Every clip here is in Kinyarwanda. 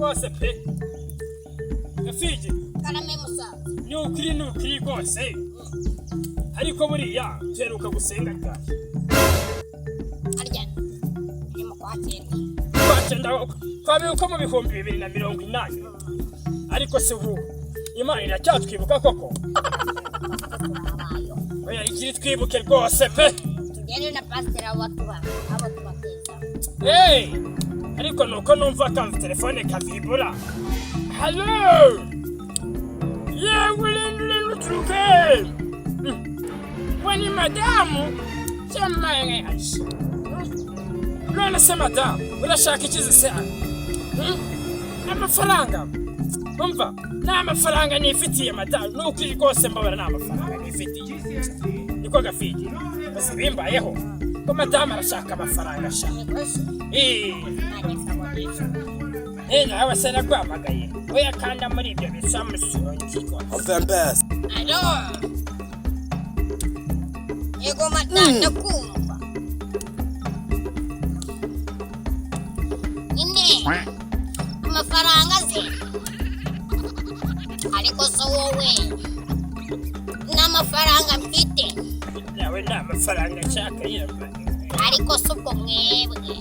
Rwose pe, Gafigi. Karame, musaza. Ni ukuri, ni ukuri rwose. Ariko buriya duheruka gusenga ryari? Harya ni mu kwa cyenda. Kwa cyenda, twabibuka mu 2080. Ariko se ubu Imana iracyatwibuka koko? Turabayo. Oya, igira twibuke rwose pe. Tugende na pasiteri abo tuba abo tubateza. Hey! Ariko nuko numva kamva telefone kavibura. Hello! Yewe, lendo lendo turuke! We ni madamu? Cyamaye. None se madamu, urashaka ikizi se? Amafaranga. Umva, nta mafaranga nifitiye, madamu. Nukuri rwose mbabara, nta mafaranga nifitiye. Niko Gafigi. Basi bimbayeho. Ko madamu arashaka amafaranga sha. Niko se? Eh. Nanjye kabonetse. Eh, nawe se naguhamagaye. Oya, kanda muri ibyo bisamusungi rwose. Allo, yego madamu, ndakumva nyine. Amafaranga ze, ariko se wowe n'amafaranga mfite? Nawe nta mafaranga nshaka yemwe. Ariko se ubwo mwebwe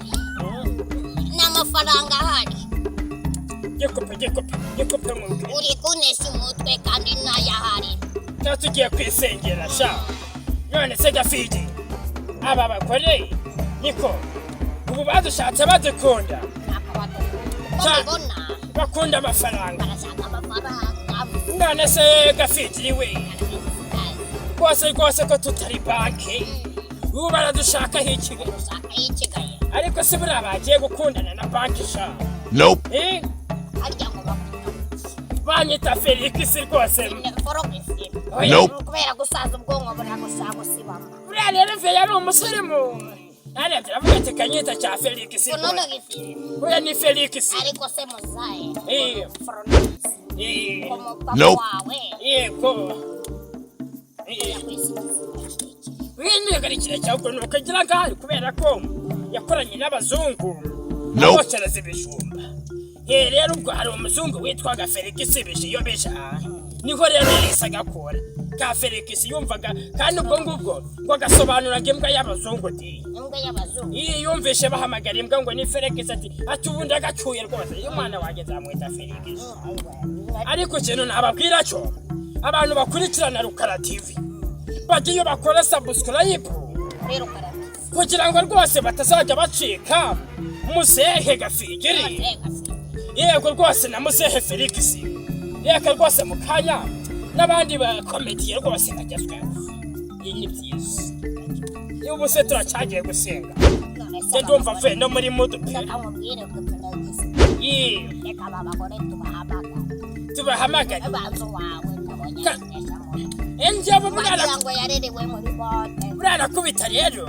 n'amafaranga ahari? Gikope, gikope, gikope nkubwire. Uri kunesha umutwe kandi ntayahari. Tuba tugiye kwisengera sha. None se Gafigi, aba bagore niko ubu badushatse badukunda? Ntabwo badukunda uko mbibona. Bakunda amafaranga. Barashaka amafaranga. None se Gafigi we, rwose rwose ko tutari banki, ubu baradushakaho iki? Ushaka yikigaye. Ariko se buriya bagiye gukundana na banki sha? Nope. Eh? Harya ngo bakwita kuki? Banyita Felix rwose. Forogisi? Oya. Nope. Kubera gusaza ubwonko buragushaka gusibama. Buriya rero ve yari umusirimu, narebye aravuga ati kanyita cya Felix. Fonogisi? Oya, ni Felix. Ariko se muzaye? Eh. Foronogisi? Eh. Ko papa Nope. wawe Yego. Eh. Winyigarikira cyangwa ni ukagira ngahari kubera ko yakoranye n'abazungu Nope. abokereza ibijumba. Eh, rero ubwo hari umuzungu witwaga Felix Bijiyobija, niho rero yahise agakora ka Felix yumvaga, kandi ubwo ngubwo ngo agasobanura ngo imbwa y'abazungu di. Imbwa y'abazungu. Iyo yumvishe bahamagara imbwa ngo ni Felix, ati ubundi agacuye rwose, iyo umwana wanjye nzamwita Felix. Ariko ikintu nababwira cyo, abantu bakurikirana Rukara TV bagiye bakora subscribe Kuri Rukara. kugira ngo rwose batazajya bacika muzehe Gafigiri. Yego rwose, na muzehe Felix, reka rwose mu kanya n'abandi bakomediye rwose bagezweho. Iyi ni byiza. Iyo ubu se turacyagiye gusenga? Njye ndumva mvuye no muri mood pe. Reka nkubwire ko tunagise. Yee, Reka aba bagore tubahamagare. Tubahamagare. Banza wawe ndabonye akoresha mu Njyewe buriya wagira ngo yarerewe muri bote. Buriya arakubita rero.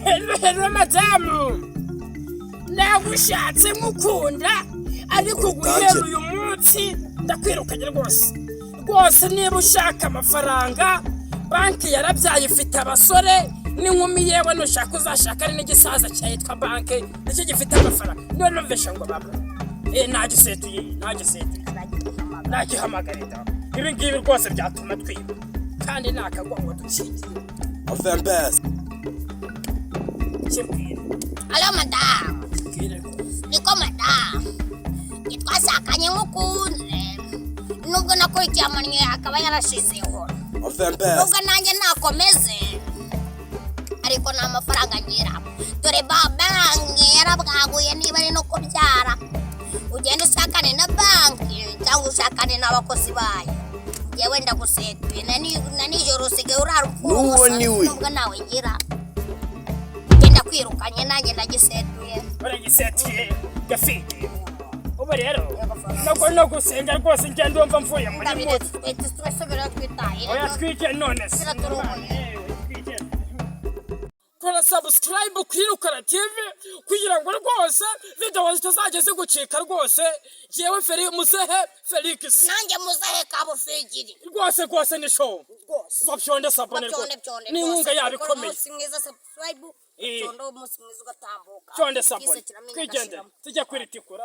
Hello, hello madamu, nagushatse nkukunda, ariko guhera uyu munsi ndakwirukanye rwose rwose. Niba ushaka amafaranga, banki yarabyaye, ifite abasore n'inkumi, yewe nushaka uzashaka ari n'igisaza cyitwa banki, nicyo gifite amafaranga. Niba numvishe ngo baba nagisetuye, nagisetuye, nagihamagarira. Ibi ngibi rwose byatuma twiba kandi ni akagongo dukingiye. Kibwire. Allo madamu. Kibwire rwose. Niko madamu, twashakanye nk'ukunze, nubwo nakurikiye amannyo akaba yarashizeho, nubwo nanjye nakomeze, ariko nta mafaranga ngira. Dore ba banki yarabwaguye, niba ari no kubyara ugenda ushakane na banki cyangwa ushakane n'abakozi bayo. Njyewe ndagusetuye na nijoro usigaye urara N'uwo upfuye ni we. nubwo nawe ngira, genda kwirukanye, nanjye ndagisetuye. Uragisetiye Gafigi. Ubu rero nubwo no gusenga rwose njya ndumva mvuye muri mood. Twesubira twitahire. Oya, twige none se. Turaturuhuye. Twige. Kora subscribe kuri Rukara TV kugira ngo rwose video zitazajya zigucika rwose. Jewe Feri, muzehe Felix. Nanjye muzehe Kabufigiri. Rwose rwose ni show. Rwose. Babyonde s'abonner. Byonde, byonde. Ni inkunga yabo ikomeye. Umunsi mwiza, subscribe. Eh. Byonde, umunsi mwiza ugatambuka. Cyonde s'abonner. Twise kiramenya Twigendere. gashiramo. Tujya kwiritikura.